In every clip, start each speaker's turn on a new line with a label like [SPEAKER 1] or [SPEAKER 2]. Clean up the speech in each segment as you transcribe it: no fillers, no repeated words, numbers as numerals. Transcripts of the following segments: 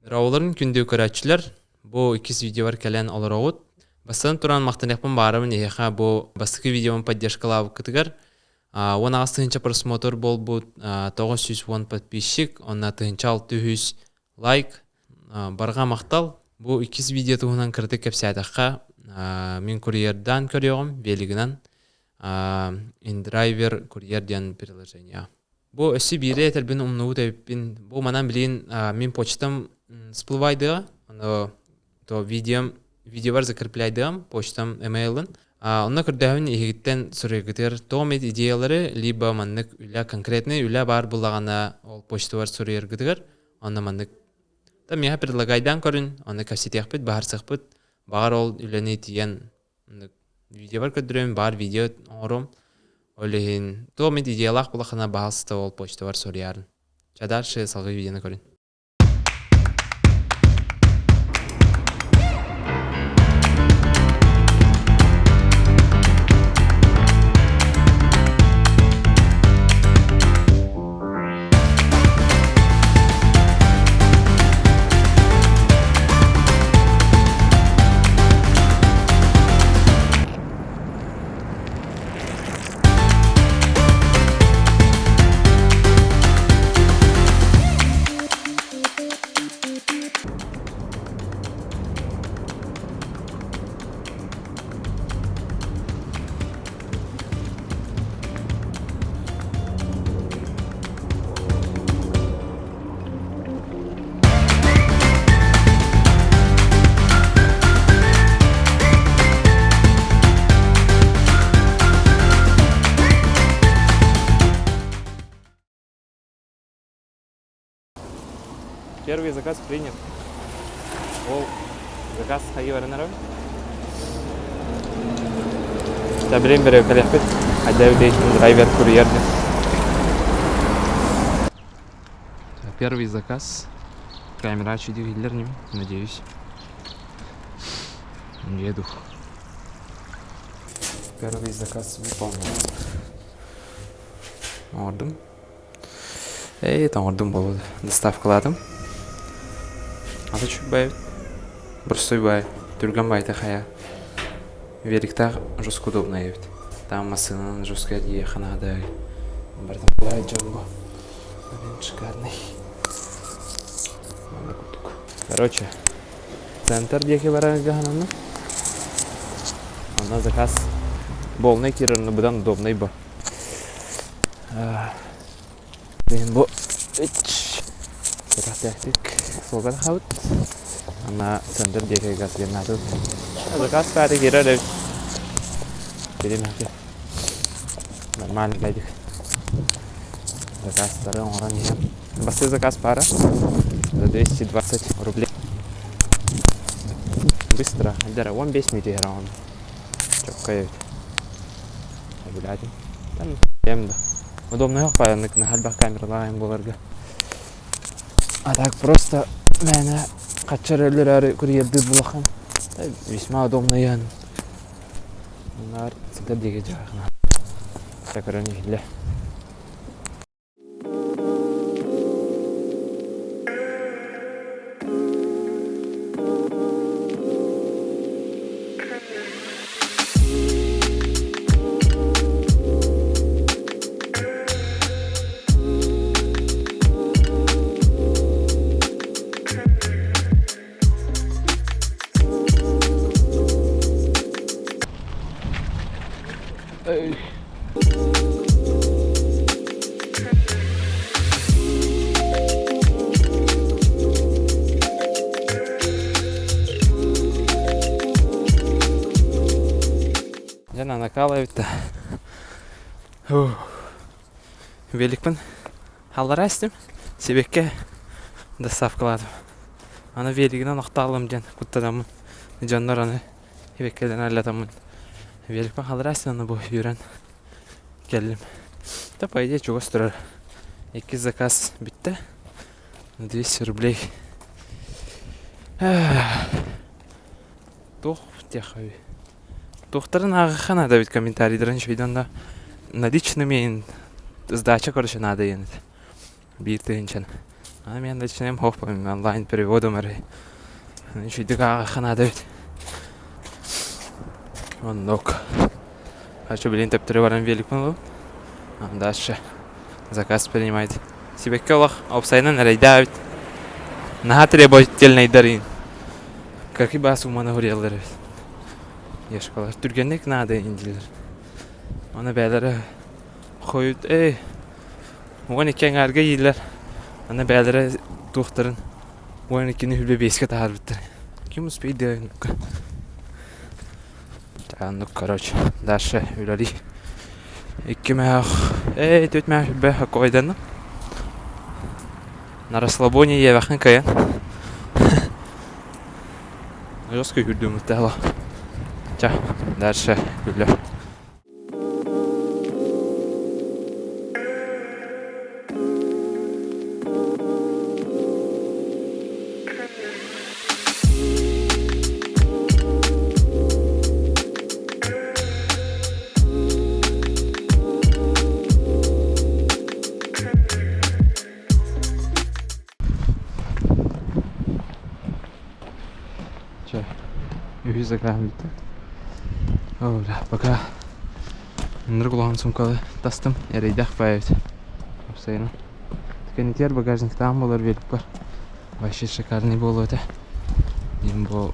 [SPEAKER 1] Дорооболорун күндү көрөөччүлэр, бу иккис видеобар кэлэн олороҕут. Бастатан туран махтаныахпын баарабын эһиэхэ бу бастакы видеобун поддержкалаабыккытыгар. 18 тыһыынча просмотр буолбут, 910 подписчик, уонна 1600 лайк. Барҕа махтал. Бу иккис видео туһунан кыратык кэпсээтэххэ, мин курьердаан көрүөҕүм, велигынан InDriver курьер диэн приложение. Бу өссө биири этэрбин умнубут эбиппин. Бу манан билигин мин почтам всплывайдыа, ону то видеом видеобар закрепляйдыам почтам emailын. Онно көрдөһөбүн иһигиттэн суруйгытыгар тоҕо эмит идеялары либо маннык үлэ конкретный үлэ баар буллаҕына ол почтабар суруйаргытыгар онно маннык та миэхэ предлагайдаан көрүн, онно кэпсэтиэхпит, баһарсыахпыт. Баҕар ол үлэни тиийэн видеобар көрдөрөм, баар видео оҥором. Ол иһин туох эмит идеялаах булахына баһаалыста ол почтабар суруйаарын. Ча дальше салгыы видеоны көрүн. Первый заказ принят. Ол заказ хайы баран эрэ. Табрин берекелехпит. Айда драйвер курьер. Первый заказ. Камера чудилер ним, надеюсь. Еду. Первый заказ выполнен. Оҥордум. Эй, оҥордум буолуо. Доставкалаатым. Ата үчүгэй Боростуой баай, түргэн баайта хайа. Великтаах жестко удобнай эбит. Там массыынанан жестко эргийиэххэ наада. Барытын баай дьон бу. Блин, шикарный. Манна курдук. Короче, центр диэки барарга сананна. Онно заказ полный кирерны быдан удобный бу. Блин, бу кэтэхтээхтик суолга тахабыт. Ана центр диэки газ диэн Заказ баары киирэр эбит. Биримэки. Нормально бэдик. Заказтары оҥорон иһэн. Бастакы заказ пара за 220 рублей. Быстро. Дара 15 минут иһэр оҕон. Чоккай эбит. Сөбүлээтим. Там да. Удобно паяннык на элбэх камералаах буоларга. А так просто мээнэ хаччар өлөрөөрү курьердыыр булахан. Весьма удобно ян. Наар сытар диэки дьаахына. Көрөн иһиллэ. Дьэ накал эбит да. Великпин Аллараа истим, сибэкки доставкалаатым. Аны велигинэн охтоолум диэн куттанаммын, дьоннор аны сибэккилэрин аллатаммын великпин аллараа истим аны бу үүрэн кэллим. Да по идее чугас турар. Иккис заказ бүттэ. 200 рублей. Туох диэххэ Туохтарын ааҕыахха наада эбит комментарийдарын үчүгэйдэн да наличными сдача короче наада диэн этэ. Биир тыһыынчаны. Аны мен начинаем хоп онлайн переводом эрэ. Үчүйдүк ааҕыахха наада эбит. Оннук. Хочу билин төптөрү баран великпин ылабын. Дальше заказ принимает. Сибэкки олох опсайынан эрэйдээх эбит. Наһаа требовательнайдар иин. Какие бас уманы хуриялар эбит. Ешкалар түргэнник наада иин дииллэр. Оны бээлэрэ хойут эй 12 аҥаарга иилэр. Аны бээлэрэ туохтарын 12-ни хүлбэ биэскэ таһаарбыттар. Ким успейдыа Ну, короче, дальше үлэлии. Икки мөһөх, эй, түөрт мөһөх хүлбэ хоккойданным. На расслабоне иэбэхин кыайан. Жестко күрдүм ыттаала. Ча, дальше үлэ. Чэ, үһүс заказ бүттэ. О, бля, пока ынырык улахан сумкалы тастым, эрэйдээх баайбыт. Уопсайынан. Кэнитигэр багажниктаах буолар великпар. Вообще шикарный буолуо этэ. Им бу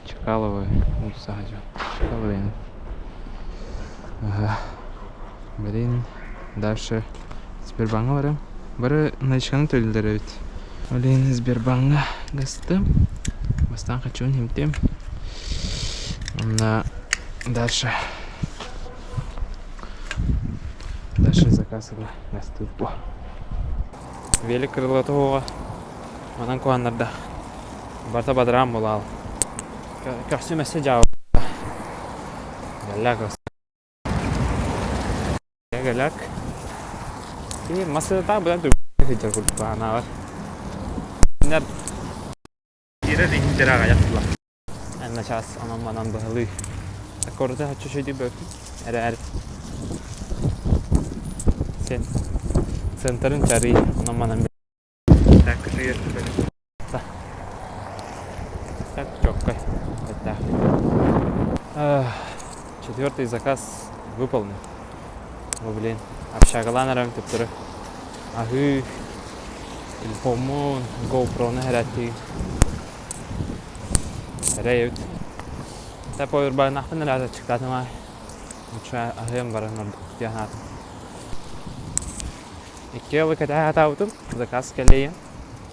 [SPEAKER 1] Чкаловы уулуссаҕа дьон. Чкаловы Ага. Блин, дальше Сбербаҥҥа барыам. Бары наличканы төлүүллэр эбит. Блин, Сбербаҥҥа гастым. Бастаан хачуун химтим. Онно дальше дальше заказ ыла гастыыр буо. Велик крылата оҕо манан куһаннарда. Барта бадараан буолаал. Көхсүм өссө дьаабы. Галляк Галляк. И массыната быдан сылдьар курдук анаабар. Киирэр иһин аҕыйах була. Анна час онон манан быһалыы. Аккорда хочу шөйдү бөкүн. Эрээр. Сен центрын чарый онон манан Так Так, четкой. Это. Четвертый заказ выполнен. О, блин. Общагалаан эрэн төптөрү. Аһыы, телефоммун, GoPro-ну хэрээттии. Эрэй эбит. Та повербанахпын эрэ аччыктаатым аай. Лучше аһыам баран ордук диэн аатым. Икки ылы кэтэһэ сатаабытым, заказ кэлэйэн.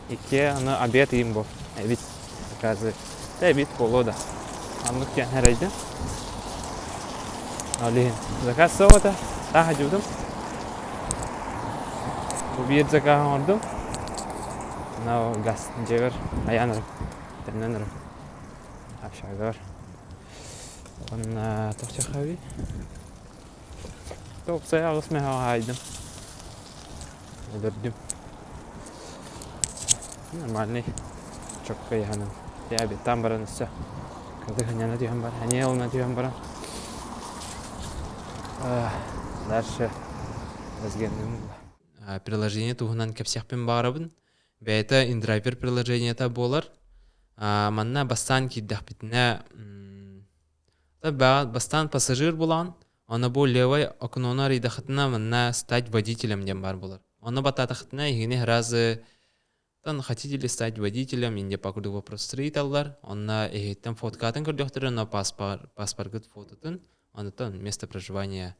[SPEAKER 1] Икки аны обед ыйым бу. Эбит заказы. Да эбит буолуо да. Оннук диэн эрэйдим. Ол иһин заказ суох этэ. Таах сылдьыбытым. Бу биир заказ оҥордум. Но газ дьиэбэр айаан эрэ. Төннөн эрэ. Общагар. Уонна туох чахабый? Уопсайа аҕыс мөһөөх аайдым. Өлөрдүм. Нормальный. Чокко ыйаһаным. Обедтаан баран өссө кырдык ынньана түһэн баран, эниэ ылына түһэн баран дальше разгернем Приложение туһунан кэпсиэхпин баҕарабын. Бэйэтэ InDriver приложениета буолар. Манна бастаан киирдэхпитинэ Бастаан пассажир булаҕын, ону бу левай окнону арыйдахытына манна стать водителем диэн баар буолар. Ону баттаатахытына эһигини сразу хотите ли стать водителем инде по курдук вопрос ыйыталлар. Онно эһигиттэн фоткатын көрдөхтөрө, но паспоргыт фототун, онтон место проживания.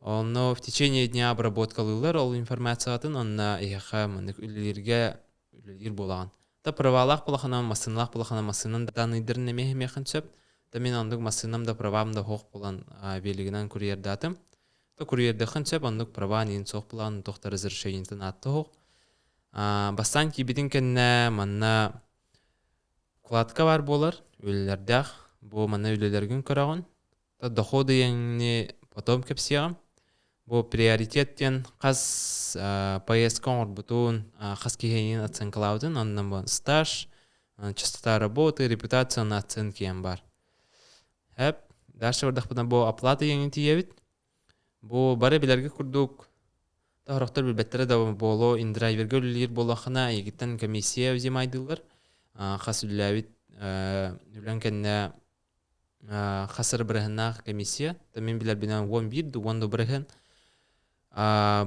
[SPEAKER 1] Онно в течение дня обработкалыыллар ол информациятын, онно эһиэхэ маннык үлэлииргэ үлэлиир буолаҕын. Та правалаах булахына, массыыналаах булахына массыынан данныйдарын эмиэ иһимиэххин сөп. Та мин оннук массыынам да правам да суох буолан велигинэн курьердаатым. Та курьердыаххын сөп, оннук права иин суох буолан туохта разрешениетын аатта суох. Бастаан киирбитин кэннэ манна вкладка баар буолар, үлэлэрдээх. Бу манна үлэлэргин көрөҕүн. Доходу иэҥни потом кэпсиэҕим. Бу приоритет диэн хас поездка оҥорбутун, хас киһи оценкалаабытын, онно бу стаж, частота работы, репутация на оценки диэн баар. Эп, дальше бардахпытына бу оплата иэҥин тиийэбит. Бу бары билэргэ курдук. Сорохтор билбэттэрэ да буолуо, индрайверга үлэлиир буоллаххына, эйигиттэн комиссия взимайдыыллар. Хас үлэлээбит үлэҥ кэннэ хас эрэ бырыһыннаах комиссия. Мин билэрбинэн 11 да 10 да бырыһын.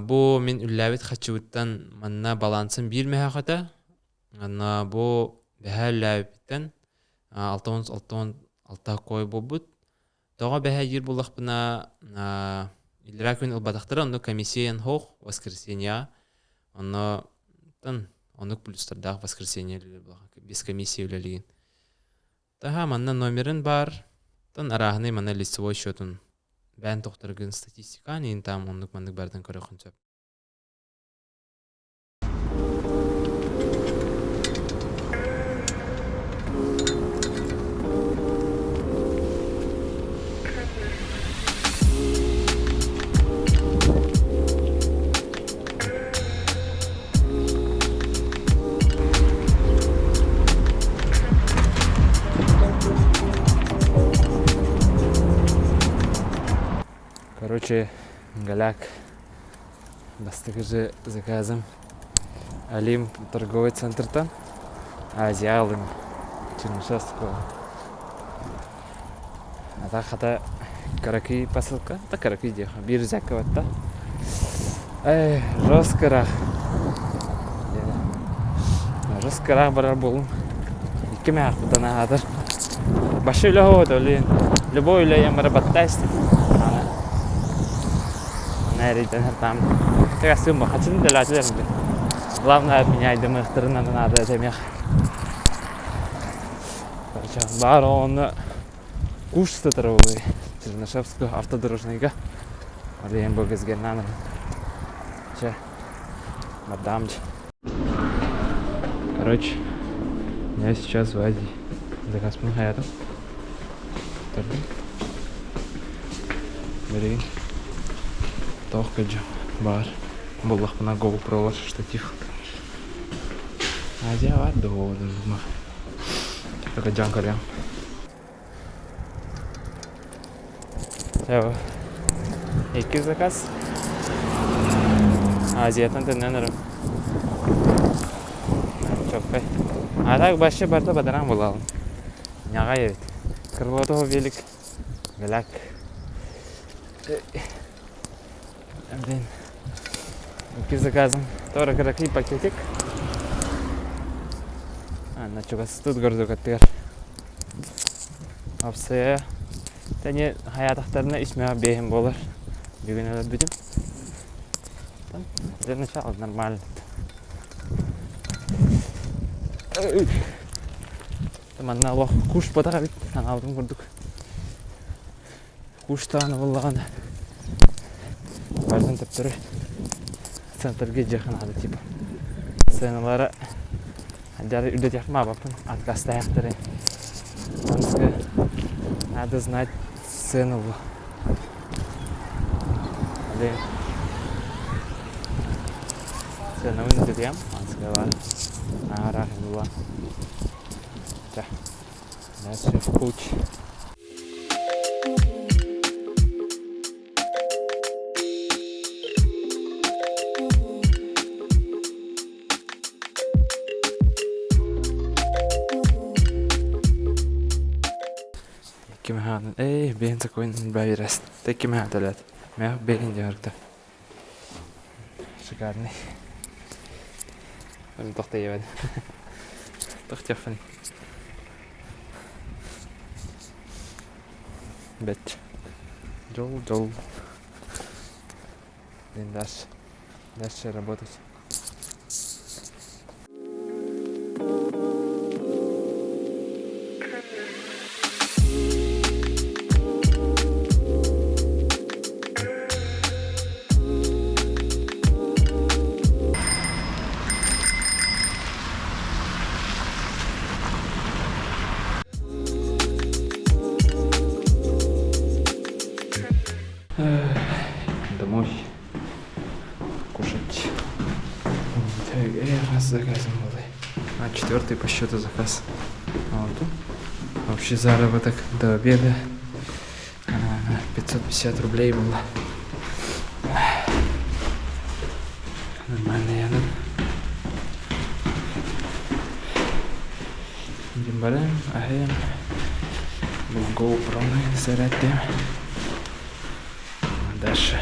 [SPEAKER 1] Бу мин үлэлээбит хаччыбыттан манна балансым биир мөһөөх этэ. Манна бу бэһээ үлэлээбиппиттэн 66 кой буолбут. Тоҕо бэһэ диир буоллахпына, иллэрээ күн ылбатахтара, онно комиссия суох воскресеньеҕа. Онно оннук плюстардаах воскресенье без комиссии үлэлиигин. Таһа манна номерын баар, тан арааһынай манна лицевой счетун бээн тохторгын статистикаан иин там оннук маннык барытын көрүөххүн сөп. Короче, голяк Бастакы же заказым Олимп торговый центртан Азия ылым Чернышевского. А так хата кыракый посылка, да кыракый диэх, биир рюкзакка батта. Эй, жестко ыраах. Жестко ыраах барар буолум. Икки мэһэхпитэн аһаатар. Башы үлэ оһуот, олин. Любой үлэ ем бара батта истин. Нэрийден там. Тегасым хачын делателер. Главное, меня дымыхтырынан надо демех. Бар оны куш сытырыбы Чернышевского автодорожныйга. Алиен бу кезгеннан. Че, мадам. Короче, я сейчас в Азии. Заказ хаятым. Билигин тоох кыдьа баар буллахпына GoPro штатив Азия баар дуо Кыдьан көрүөм Икки заказ Азияттан төннөн эрим Чоппай А так вообще барда бадаран буолалым Ньаҕай эбит Крылатого велик Голяк Блин. Икки заказом. Тоже кыракый пакетик. Анна чугас тут городок аттыгар. Опция. Тэни хаятахтарына исмеҕэ бэһин буолар. Бүгүн өлөрбүтүм. Для начала нормально. Манна олох куш ботах эбит, анаабытым курдук. Куштаан буоллаҕына барытын төптөрү центрга дьиэхэ наада типа. Сыаналара дьары үрдэтиэх маабаппын отказтаахтары. Аныгы надо знать цену. Блин. Ценовын үрдэтиэм, Москва. Аараах була. Дальше в путь. Кимэхаанын эй бэйэн сокуон баайырас тэ кимэхэ төлөөт мэх бэйэн дьаһарта шикарный тохтойбат тохтиохпун Бэт. Дьол, дьол. Блин, дальше. Дальше работать. Домой кушать. Раз заказом был. А четвертый по счету заказ. Вот. Общий заработок до обеда 550 рублей было. Барым, аһыам. Бу GoPro-ну зарядим. Дальше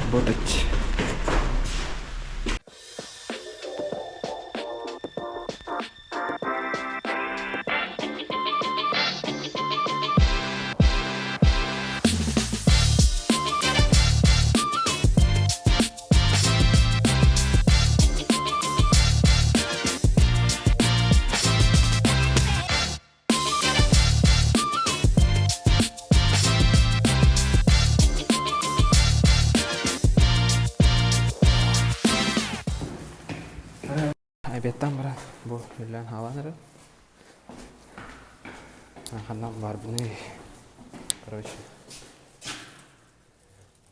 [SPEAKER 1] работать. Обедтан баран бу үллээн хаалан эрэр. Ханна баарбыный? Короче,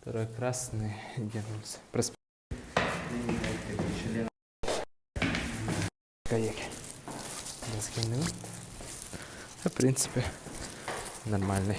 [SPEAKER 1] второй красный диэн улица. Проспект В принципе, нормальный.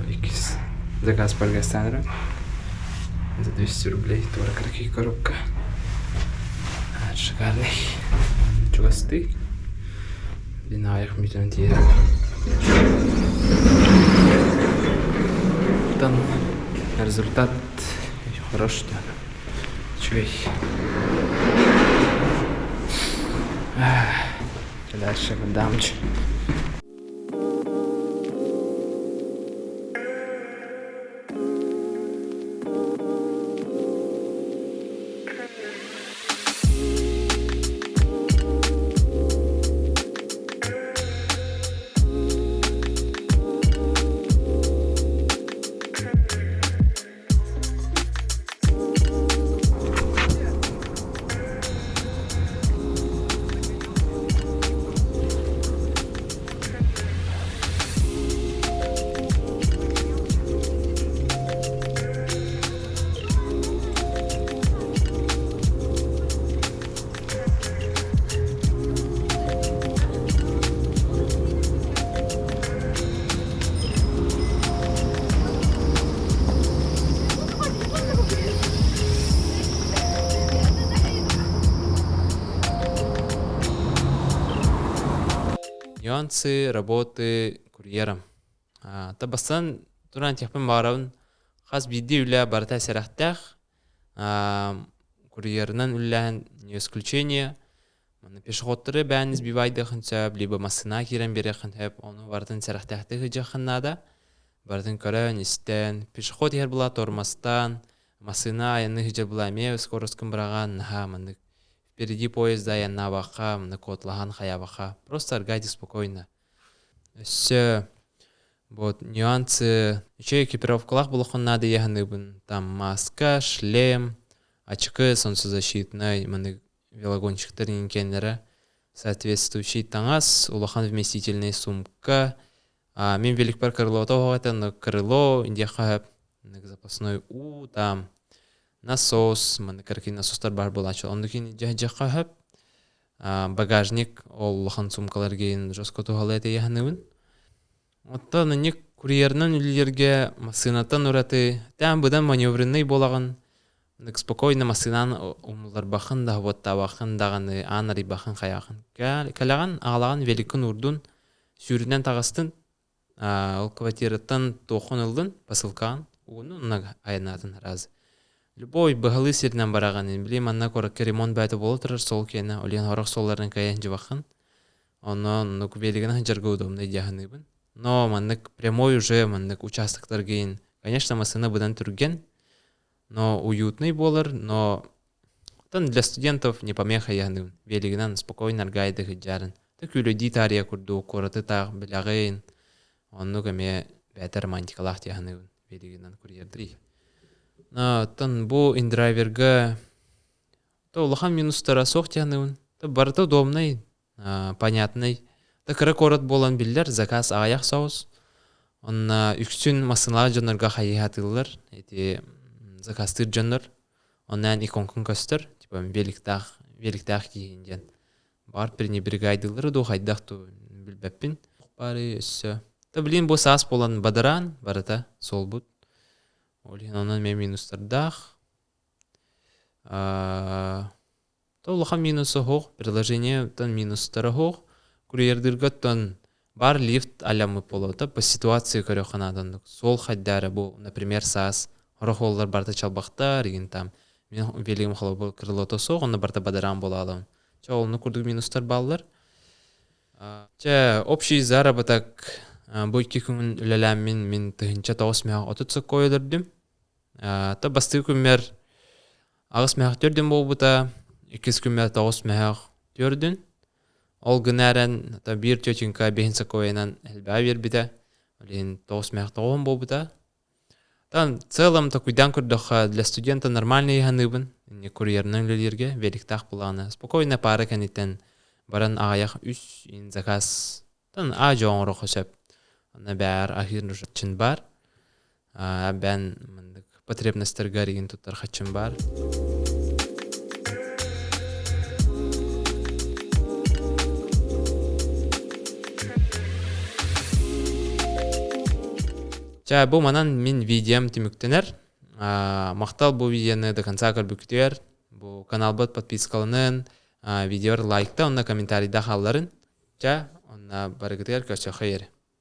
[SPEAKER 1] Иккис заказ баргастан За 200 рублей туора кыракый коробка. Шикарный. Чугастыы. Динаев митэн тиийэр. Там результат хороший. Үчүгэй. Дальше дамч. Нюансы работы курьером. Табасан туран техпин баарабын хас биирдии үлэ барыта сэрэхтээх. Курьерынан үлэлээн не исключение. Манна пешеходтары бэйэн сбивайдыахын сөп, либо массыына киирэн биэриэххин сөп, ону барытын сэрэхтээхтик сылдьыаххын наада. Барытын көрөн, истэн, пешеход иһэр була тормозтаан, массыына айанныы сылдьар була эмиэ скоростькын быраҕан, наһаа маннык впереди поезда айаннаабакка, маннык куоталаһан хайаабакка, просто аргайте спокойно. Өссө вот нюансы үчүгэй экипировкалаах буолуоххун наада дии саныыбын. Там маска, шлем, очки солнцезащитные, маннык велогонщиктар иҥкэннэрэ соответствующий таҥас, улахан вместительный сумка. А, мин великпэр крылото оһох этэ, но крыло диэххэ сөп запасной уу там насос, маннык кыракый насостар баар буолааччы. Оннук дьэххэ сөп. Багажник ол улахан сумкалар гейин жестко туһалыы этэ саныыбын. Оттон инник курьерынан үлэлииргэ массыынаттан ураты тээн быдан маневренный буолаҕын. Спокойно массыынаан умулларбаххын да уоттаабаххын даҕаны аан арыйбаххын хайаахын. Кэлэҕин аҕалаҕын великкин уурдун, сүүрүнэн таҕыстын, ол квартираттан туоххун ыллын, посылкаҕын угуннун уонна айаннаатын раз. Любой быһалыы сиринэн бараҕын, били манна куоракка ремонт бэйэтэ буола турар суол киэнэ, ол иһин сорох суолларын кыайан дьыбаххын. Онон оннук велигынан сылдьарга удобнай дии саныыбын. Но маннык прямой уже маннык участоктарга иһин, конечно, массыына быдан түргэн, но уютный буолар, но оттон для студентов не помеха яһыныыбын. Велигынан спокойно аргаайды сылдьарын. Та күүлэйдии таарыйа курдук куораты таах билэҕин. Оннук эмиэ бэйэтэ романтикалаах дии саныыбын. Велигынан курьердыы. Оттон бу индрайверга то улахан минустара суох дии саныыбын. Барыта удобнай. Понятный. Да кыра куорат буолан биллэр, заказ аҕыйах соҕус. Онно үксүн массыыналаах дьоннорго хайыһатыыллар. Ити заказтыыр дьоннор. Онно эн иконкун көстөр, типа великтаах, великтээх киһин диэн. Баар пренебрегайдыыллара дуу, хайдах дуу билбэппин. Баары өссө. Да блин, бу саас буолан бадараан барыта суолбут. Ол иһин онон эмиэ минустардаах. То улахан минуса суох, приложениеттан минустара суох. Курьердыырга оттон бар лифт аляммыт буолуота по ситуации көрүөххэ наада. Суол хайдаара бу, например, саас сорох уоллар барыта чалбахтар, игин там мин велигим холобур крылото суох, онно барыта бадараан буолаалым. Чэ, олну курдук минустар бааллар. Чэ, общий заработок бу икки күн үлэлээммин мин 1930 соккой өлөрдүм. То бастыы күммэр аҕыс мөһөх төрдүн буолбута, иккис күммэр тоҕус мөһөх төрдүн. Ол гына эрэн биир тетенька биһин сокойынан элбэҕи биэрбитэ. Ол иһин тоҕус мөһөх тоҕуһун буолбута. Там в целом такуйдаан көрдөххө для студента нормальный саныыбын. Инни курьерынан үлэлииргэ великтаах былаана. Спокойно паара кэнниттэн баран аҕыйах үс ин заказ тан аа оҥоруохха сөп. Онно бээр аһыыр чин бар. Бэн маннык потребностарга ригин туттар хаччым бар. Чэ, бу манан мин видеом түмүктэнэр. Махтал бу видеоны до конца көрбүккүтүгэр. Бу каналбыт подпискаланын, видеор лайкта, онно комментарийда хаалларын. Чэ, онно барыгытыгар көрсөхө ери.